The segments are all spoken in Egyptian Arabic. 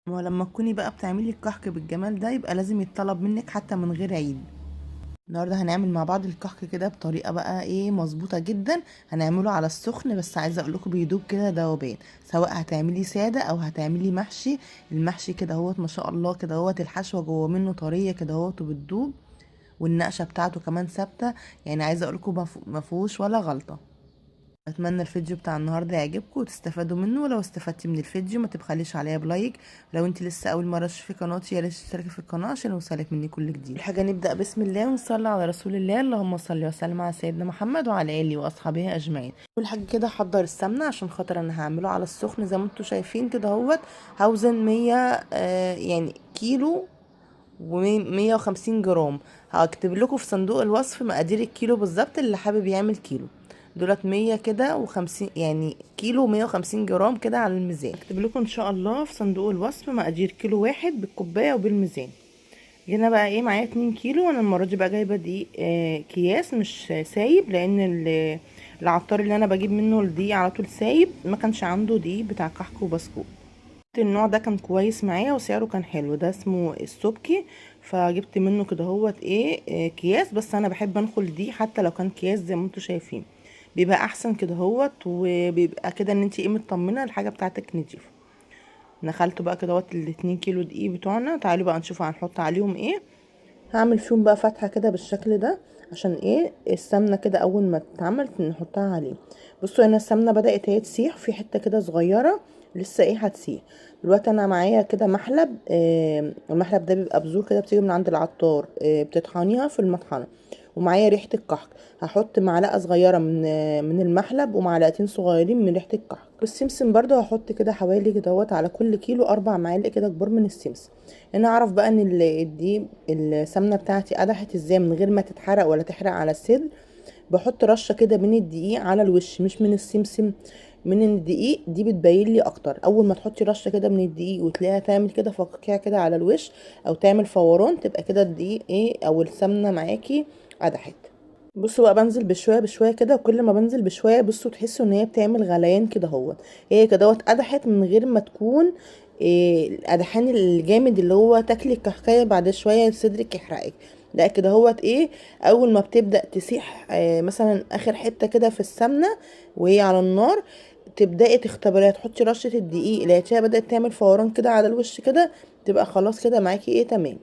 ولما تكوني بقى بتعملي الكحك بالجمال ده يبقى لازم يتطلب منك حتى من غير عيد. النهارده هنعمل مع بعض الكحك كده بطريقة بقى ايه مظبوطة جدا، هنعمله على السخن، بس عايزه اقول لكم بيدوب كده ذوبان، سواء هتعملي ساده او هتعملي محشي. المحشي كده اهوت ما شاء الله كده اهوت، الحشوه جوه منه طرية كده اهوت وبتدوب، والنقشه بتاعته كمان ثابتة، يعني عايزه اقول لكم ما فيهوش ولا غلطه. اتمنى الفيديو بتاع النهارده يعجبكم وتستفادوا منه، ولو استفدتي من الفيديو ما تبخليش عليا ب like. لو انت لسه اول مرة تشوفي قناتي يا ريت تشتركي في القناة عشان يوصلك مني كل جديد. الحاجة نبدا بسم الله ونصلي على رسول الله، اللهم صل وسلم على سيدنا محمد وعلى اله واصحابه اجمعين. اول حاجة كده هحضر السمنة عشان خاطر انا هعمله على السخن زي ما انتم شايفين كده اهوت. هوزن 100 يعني كيلو و150 جرام. هكتب لكم في صندوق الوصف مقادير الكيلو بالظبط اللي حابب يعمل كيلو. دولت 100 كده وخمسين، يعني كيلو 150 جرام كده على الميزان. اكتب لكم ان شاء الله في صندوق الوصف مقادير كيلو واحد بالكوبايه وبالميزان. هنا بقى ايه معايا 2 كيلو، وانا المرة دي بقى جايبه دي اكياس مش سايب، لان العطار اللي انا بجيب منه الدقيق على طول سايب، ما كانش عنده دقيق بتاع كحك وبسكوت. النوع ده كان كويس معايا وسعره كان حلو، ده اسمه السبكي، فجبت منه كده اهوت ايه اكياس. بس انا بحب انخل دي حتى لو كان اكياس زي ما انتم شايفين، بيبقى احسن كده اهوت، وبيبقى كده ان انتي ايه مطمنه الحاجة بتاعتك نضيفه. نخلته بقى كده اهوت الاتنين كيلو دقيق بتوعنا. تعالوا بقى نشوف هنحط عليهم ايه. هعمل فيهم بقى فتحه كده بالشكل ده عشان ايه السمنة كده اول ما تتعمل نحطها عليه. بصوا هنا السمنة بدات اهي تسيح، في حتة كده صغيرة لسه ايه هتسيح. دلوقتي انا معايا كده محلب، المحلب ده بيبقى بذور كده بتيجي من عند العطار، بتطحنيها في المطحنه. ومعايا ريحه الكحك، هحط معلقه صغيرة من المحلب ومعلقتين صغيرين من ريحه الكحك. والسمسم برده هحط كده حوالي كده اهوت على كل كيلو 4 معالق كده كبار من السمسم. انا اعرف بقى ان دي السمنة بتاعتي قدحت ازاي من غير ما تتحرق ولا تحرق على الصدر. بحط رشه كده من الدقيق على الوش، مش من السمسم، من الدقيق، دي بتبين لي اكتر. اول ما تحطي رشه كده من الدقيق وتلاقيها تعمل كده فقاقيع كده على الوش او تعمل فوران، تبقى كده الدقيق ايه او السمنة معاكي قدحت. بصوا بقى بنزل بشوية بشوية كده، وكل ما بنزل بشوية بصوا تحسوا ان هي بتعمل غليان كده اهوت. هي كده اهوت قدحت من غير ما تكون إيه القدحان الجامد اللي هو تاكلي الكحكايه بعد شوية صدرك يحرقك، لا كده اهوت ايه اول ما بتبدا تسيح مثلا اخر حتة كده في السمنة وهي على النار، تبداي تختبريها، تحطي رشه الدقيق لقيتيها بدات تعمل فوران كده على الوش كده، تبقى خلاص كده معاكي ايه تمام.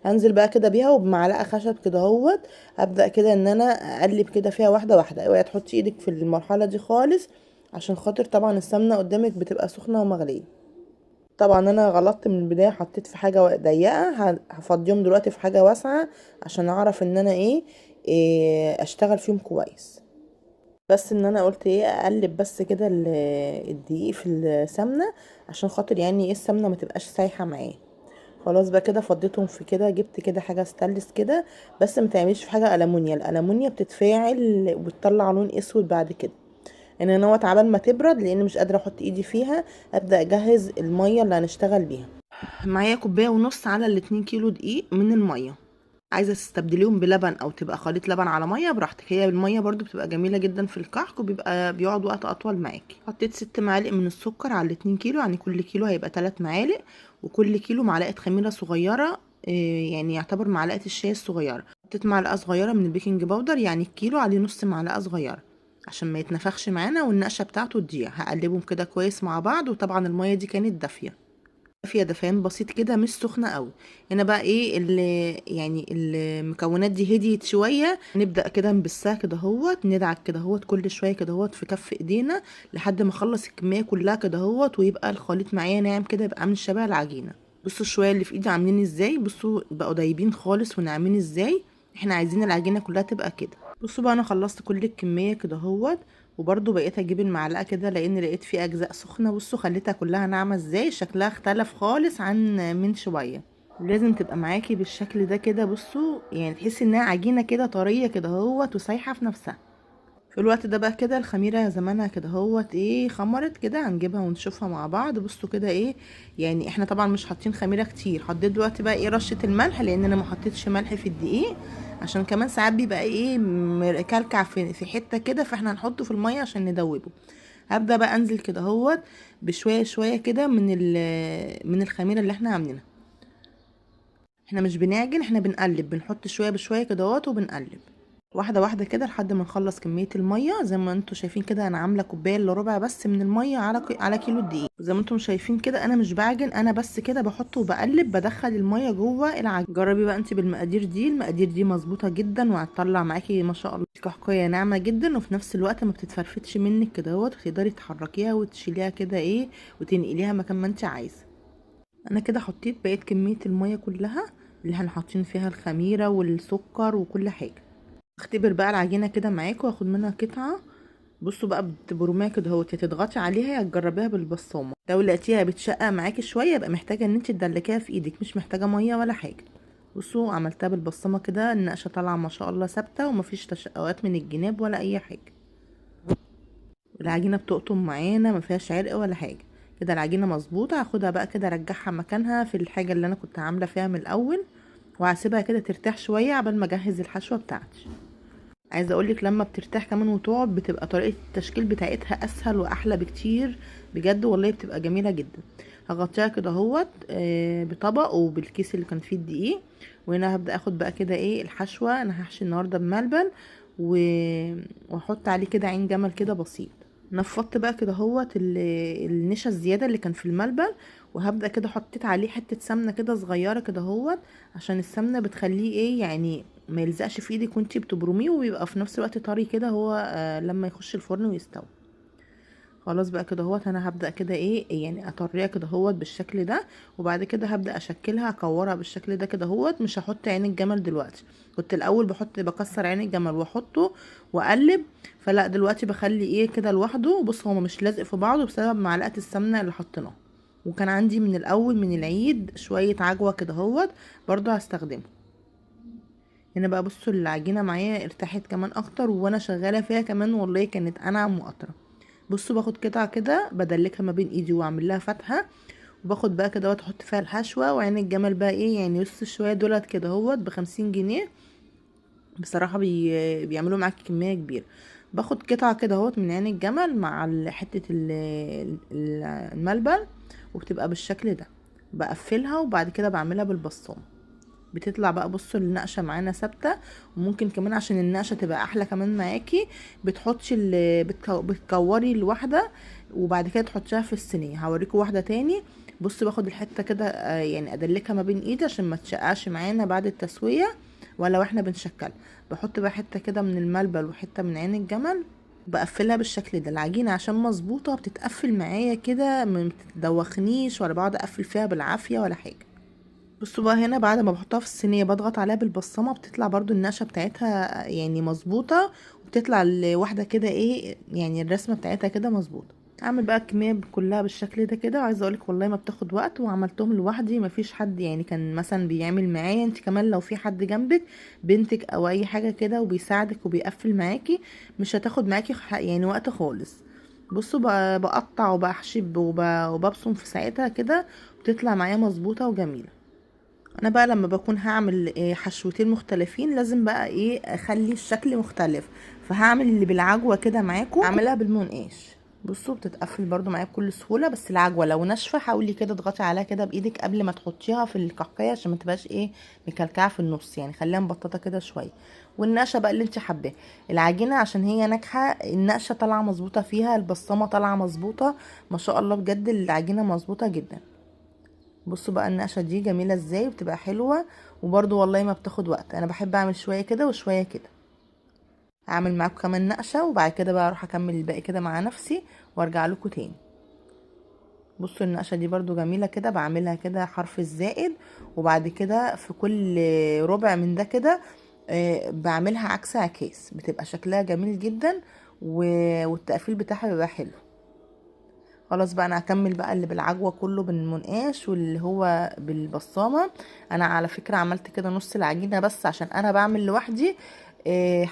هنزل بقى كده بيها وبمعلقه خشب كده اهوت هبدا كده ان انا اقلب كده فيها واحدة واحدة. اوعي تحطي ايدك في المرحلة دي خالص عشان خاطر طبعا السمنة قدامك بتبقى سخنة ومغليه. طبعا انا غلطت من البداية، حطيت في حاجة ضيقه، هفضيهم دلوقتي في حاجة واسعة عشان اعرف ان انا إيه اشتغل فيهم كويس. بس ان انا قلت ايه اقلب بس كده الدقيق في السمنة عشان خاطر يعني ايه السمنة ما تبقاش سايحه معايا. خلاص بقى كده فضيتهم في كده، جبت كده حاجة ستانلس كده، بس ما تعمليش في حاجة المونيا، الالمونيا بتتفاعل وبتطلع لون اسود بعد كده. ان انا اهوت عبال ما تبرد لان مش قادرة احط ايدي فيها، ابدا اجهز المية اللي هنشتغل بيها. معايا كوباية ونص على الاتنين كيلو دقيق من المية. عايزه تستبدليهم بلبن او تبقى خليط لبن على مية براحتك، هي المية برده بتبقى جميلة جدا في الكحك وبيبقى بيقعد وقت اطول معاكي. حطيت 6 معالق من السكر على الاتنين كيلو، يعني كل كيلو هيبقى 3 معالق، وكل كيلو معلقه خميره صغيرة، يعني يعتبر معلقه الشاي الصغيرة. حطيت معلقه صغيرة من ال baking powder، يعني الكيلو عليه نص معلقه صغيرة عشان ما يتنفخش معانا والنقشه بتاعته تضيع. هقلبهم كده كويس مع بعض، وطبعا المية دي كانت دافيه دافيه دفان بسيط كده مش سخنة قوي. هنا بقى ايه اللي يعني المكونات دي هديت شوية، نبدا كده نبسها كده اهوت، ندعك كده اهوت كل شوية كده اهوت في كف ايدينا لحد ما اخلص الكمية كلها كده اهوت، ويبقى الخليط معايا ناعم كده، يبقى عامل شبه العجينة. بصوا شوية اللي في ايدي عاملين ازاي، بصوا بقوا دايبين خالص وناعمين ازاي. احنا عايزين العجينة كلها تبقى كده. بصوا بقى انا خلصت كل الكمية كده اهوت، وبرده بقيت اجيب المعلقة كده لان لقيت في اجزاء سخنة. بصوا خليتها كلها ناعمة ازاي، شكلها اختلف خالص عن من شوية. لازم تبقى معاكي بالشكل ده كده، بصوا يعني تحسي انها عجينه كده طرية كده اهوت وسايحه في نفسها. في الوقت ده بقى كده الخميره زمانها كده اهوت ايه خمرت كده، هنجيبها ونشوفها مع بعض. بصوا كده ايه يعني احنا طبعا مش حاطين خميره كتير. حطيت دلوقتي بقى ايه رشه الملح لان انا ما حطيتش ملح في الدقيق عشان كمان ساعات بيبقى ايه مكلكع في حتة كده، فاحنا هنحطه في المية عشان ندوبه. هبدا بقى انزل كده اهوت بشوية شوية كده من الخميره اللي احنا عاملينها. احنا مش بنعجن، احنا بنقلب، بنحط شوية بشوية كده اهوت وبنقلب واحدة واحدة كده لحد ما نخلص كمية المية. زي ما انتم شايفين كده انا عامله كوباية الا ربع بس من المية على كيلو الدقيق. زي ما انتم شايفين كده انا مش بعجن، انا بس كده بحط وبقلب، بدخل المية جوه العجين. جربي بقى انت بالمقادير دي، المقادير دي مظبوطة جدا وهتطلع معاكي ما شاء الله الكحكايه ناعمة جدا، وفي نفس الوقت ما بتتفرفتش منك كده اهوت، وتقدري تحركيها وتشيليها كده ايه وتنقليها مكان ما انت عايزه. انا كده حطيت بقية كمية المية كلها اللي احنا حاطين فيها الخميره والسكر وكل حاجة. اختبر بقى العجينة كده معاكم واخد منها قطعه. بصوا بقى بتبرميها كده اهوت، يا تضغطي عليها يا تجربيها بالبصامه. لو لقيتيها بتشقق معاكي شوية يبقى محتاجه ان انت تدلكيها في ايدك، مش محتاجه مية ولا حاجة. بصوا عملتها بالبصامه كده، النقشه طالعه ما شاء الله ثابتة ومفيش تشققات من الجناب ولا اي حاجة. العجينة بتقطم معانا، ما فيهاش عرق ولا حاجة كده، العجينة مظبوطة. هاخدها بقى كده ارجعها مكانها في الحاجة اللي انا كنت عامله فيها من الاول، وهسيبها كده ترتاح شوية عبال ما اجهز الحشوه بتاعتي. عايزه اقولك لما بترتاح كمان وتقعد بتبقى طريقه التشكيل بتاعتها اسهل واحلى بكتير، بجد والله بتبقى جميلة جدا. هغطيها كده اهوت بطبق وبالكيس اللي كان فيه الدقيق. وهنا هبدا اخد بقى كده ايه الحشوه. انا هحشي النهارده بملبن واحط عليه كده عين جمل كده بسيط. نفضت بقى كده اهوت النشا الزيادة اللي كان في الملبن، وهبدا كده حطيت عليه حتة سمنه كده صغيرة كده اهوت، عشان السمنة بتخليه ايه يعني ما يلزقش في ايدك وانتي بتبرميه، وبيبقى في نفس الوقت طري كده هو لما يخش الفرن ويستوي. خلاص بقى كده اهوت انا هبدا كده ايه يعني اطريها كده اهوت بالشكل ده، وبعد كده هبدا اشكلها اكورها بالشكل ده كده اهوت. مش هحط عين الجمل دلوقتي، كنت الاول بكسر عين الجمل واحطه واقلب، فلا دلوقتي بخلي ايه كده لوحده. بص هو مش لازق في بعضه بسبب معلقه السمنة اللي حطيناها، وكان عندي من الاول من العيد شوية عجوه كده اهوت برضو هستخدمه. هنا بقى بصوا العجينة معايا ارتاحت كمان اكتر، وانا شغالة فيها كمان والله كانت انعم واطرى. بصوا باخد قطعه كده بدلكها ما بين ايدي واعمل لها فتحه، وباخد بقى كده احط فيها الحشوه وعين الجمل بقى ايه يعني نص شوية دولت كده اهوت ب50 جنيه. بصراحة بيعملوا معاكي كمية كبيرة. باخد قطعه كده اهوت من عين الجمل مع حتة الملبن، وبتبقى بالشكل ده. بقفلها وبعد كده بعملها بالبصامه، بتطلع بقى بصوا النقشه معانا ثابتة. وممكن كمان عشان النقشه تبقى احلى كمان معاكي بتحطي بتكوري الواحدة وبعد كده تحطيها في الصينية. هوريكم واحدة تاني. بصوا باخد الحتة كده يعني ادلكها ما بين ايدي عشان ما تشقعش معانا بعد التسوية ولا واحنا بنشكلها. بحط بقى حتة كده من الملبل وحتة من عين الجمل، بقفلها بالشكل ده. العجينة عشان مظبوطة بتتقفل معايا كده، ما بتدوخنيش ولا بقعد اقفل فيها بالعافية ولا حاجة. بصوا بقى هنا بعد ما بحطها في الصينية بضغط عليها بالبصمه، بتطلع برضو النقشه بتاعتها يعني مظبوطة، وبتطلع الواحدة كده ايه يعني الرسمة بتاعتها كده مظبوطة. اعمل بقى الكمية كلها بالشكل ده كده. وعايزه اقولك والله ما بتاخد وقت، وعملتهم لوحدي مفيش حد يعني كان مثلا بيعمل معايا. انت كمان لو في حد جنبك بنتك او اي حاجة كده وبيساعدك وبيقفل معاكي، مش هتاخد معاكي يعني وقت خالص. بصوا بقطع وبحشب وببصم في ساعتها كده، بتطلع معايا مظبوطة وجميلة. انا بقى لما بكون هعمل حشوتين مختلفين لازم بقى ايه اخلي الشكل مختلف، فهعمل اللي بالعجوه كده معاكم، اعملها بالمنقاش. بصوا بتتقفل برضو معايا بكل سهولة، بس العجوه لو ناشفة حاولي كده اضغطي عليها كده بايدك قبل ما تحطيها في الكحكايه عشان ما تبقاش ايه مكلكعه في النص، يعني خليها مبططه كده شوية. والنقشه بقى اللي انت حباها، العجينة عشان هي ناجحة النقشه طالعه مظبوطة فيها، البصمة طالعه مظبوطة ما شاء الله، بجد العجينة مظبوطة جدا. بصوا بقى النقشه دي جميلة ازاي، بتبقى حلوة وبرضو والله ما بتاخد وقت. انا بحب اعمل شوية كده وشوية كده. هعمل معاكم كمان نقشه وبعد كده بقى اروح اكمل الباقي كده مع نفسي وارجع لكم تاني. بصوا النقشه دي برضو جميلة كده، بعملها كده حرف الزائد، وبعد كده في كل ربع من ده كده بعملها عكس عكاس، بتبقى شكلها جميل جدا والتقفيل بتاعها بيبقى حلو. خلاص بقى انا هكمل بقى اللي بالعجوه كله بالمنقاش واللي هو بالبصامه. انا على فكرة عملت كده نص العجينة بس عشان انا بعمل لوحدي،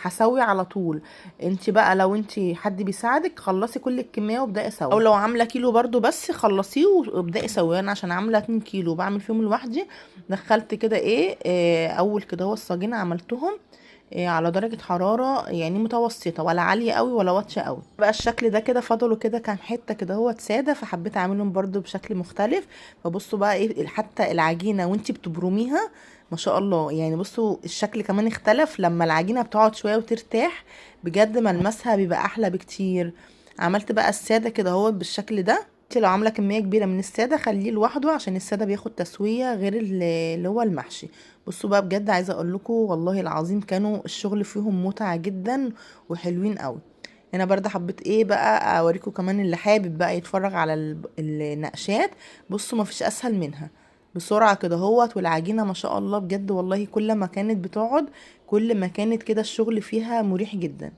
هسوي على طول. انت بقى لو انت حد بيساعدك خلصي كل الكمية وابداي سوي، او لو عامله كيلو برضو بس خلصيه وابداي سوي. انا عشان عامله 2 كيلو بعمل فيهم لوحدي، دخلت كده ايه اول كده هو الصاجين عملتهم على درجة حرارة يعني متوسطة، ولا عالية قوي ولا واطية قوي. بقى الشكل ده كده فضلوا كده كام حتة كده هو سادة، فحبيت اعملهم برضو بشكل مختلف. فبصوا بقى ايه حتى العجينة وانتي بتبرميها ما شاء الله، يعني بصوا الشكل كمان اختلف لما العجينة بتقعد شوية وترتاح، بجد ملمسها بيبقى احلى بكتير. عملت بقى السادة كده اهوت بالشكل ده. انت لو عاملة كمية كبيرة من السادة خليه لوحده عشان السادة بياخد تسوية غير اللي هو المحشي. بصوا بقى بجد عايزة اقول لكم والله العظيم كانوا الشغل فيهم متعة جدا وحلوين قوي. هنا برضه حبيت ايه بقى اوريكم كمان اللي حابب بقى يتفرج على النقشات. بصوا مفيش اسهل منها، بسرعة كده اهوت. والعجينة ما شاء الله بجد والله كل ما كانت بتقعد كل ما كانت كده الشغل فيها مريح جدا.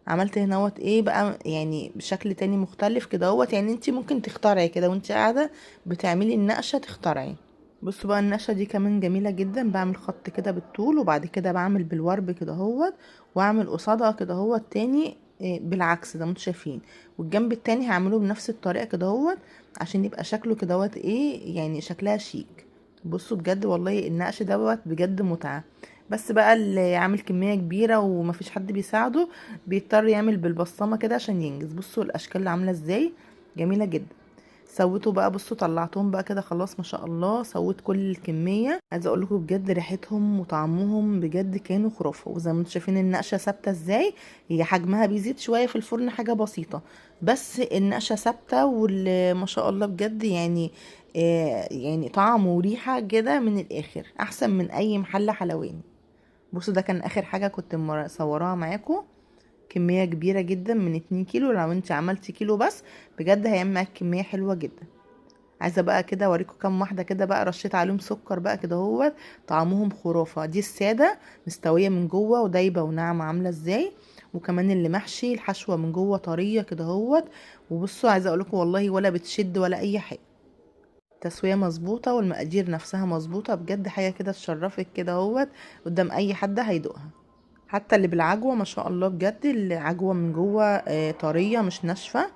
عملت هنا اهوت ايه بقى يعني بشكل تاني مختلف كده اهوت، يعني انتي ممكن تخترعي كده وانتي قاعدة بتعملي النقشة تخترعي. بصوا بقى النقشة دي كمان جميلة جدا، بعمل خط كده بالطول وبعد كده بعمل بالورب كده اهوت، واعمل قصادها كده اهوت تاني بالعكس زي ما انتوا شايفين، والجنب التاني هعمله بنفس الطريقة كده اهوت عشان يبقى شكله كده اهوت ايه يعني شكلها شيك. بصوا بجد والله النقش دوت بجد متعة. بس بقى اللي عامل كمية كبيرة ومفيش حد بيساعده بيضطر يعمل بالبصمة كده عشان ينجز. بصوا الاشكال اللي عاملة ازاي جميلة جدا. سويته بقى، بصوا طلعتهم بقى كده خلاص ما شاء الله، سويت كل الكمية. عايزة اقول لكم بجد ريحتهم وطعمهم بجد كانوا خرافة. وزي ما انتم شايفين النقشة ثابتة ازاي، هي حجمها بيزيد شوية في الفرن حاجة بسيطة، بس النقشة ثابتة وما شاء الله بجد يعني طعم وريحة كده من الاخر احسن من اي محل حلواني. بصوا ده كان اخر حاجة كنت مصوراها معاكم، كمية كبيرة جدا من 2 كيلو. لو انت عملتي كيلو بس بجد هيعمل معاك كمية حلوة جدا. عايزة بقى كده اوريكم كام واحدة كده بقى رشيت عليهم سكر بقى كده اهوت، طعمهم خرافة. دي السادة مستوية من جوه ودايبة وناعمة عاملة ازاي، وكمان اللي محشي الحشوة من جوه طرية كده اهوت. وبصوا عايزة اقولكم والله ولا بتشد ولا اي حاجة، تسوية مظبوطة والمقادير نفسها مظبوطة، بجد حاجة كده تشرفك كده اهوت قدام اي حد هيدوقها. حتى اللي بالعجوة ما شاء الله بجد العجوة من جوه طرية مش ناشفة،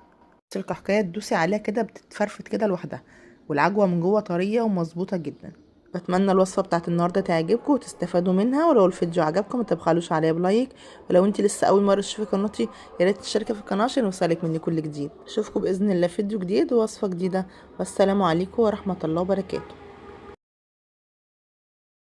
الكحكاية تدوسي عليها كده بتتفرفت كده لوحدها، والعجوة من جوه طرية ومظبوطة جدا. بتمنى الوصفة بتاعت النهاردة تعجبكم وتستفادوا منها، ولو الفيديو عجبكم ما تبخلوش عليا ب like، ولو انت لسه اول مرة تشوفي قناتي يا ريت تشتركي في القناة عشان يوصلك مني كل جديد. اشوفكم باذن الله في فيديو جديد ووصفة جديدة، والسلام عليكم ورحمة الله وبركاته.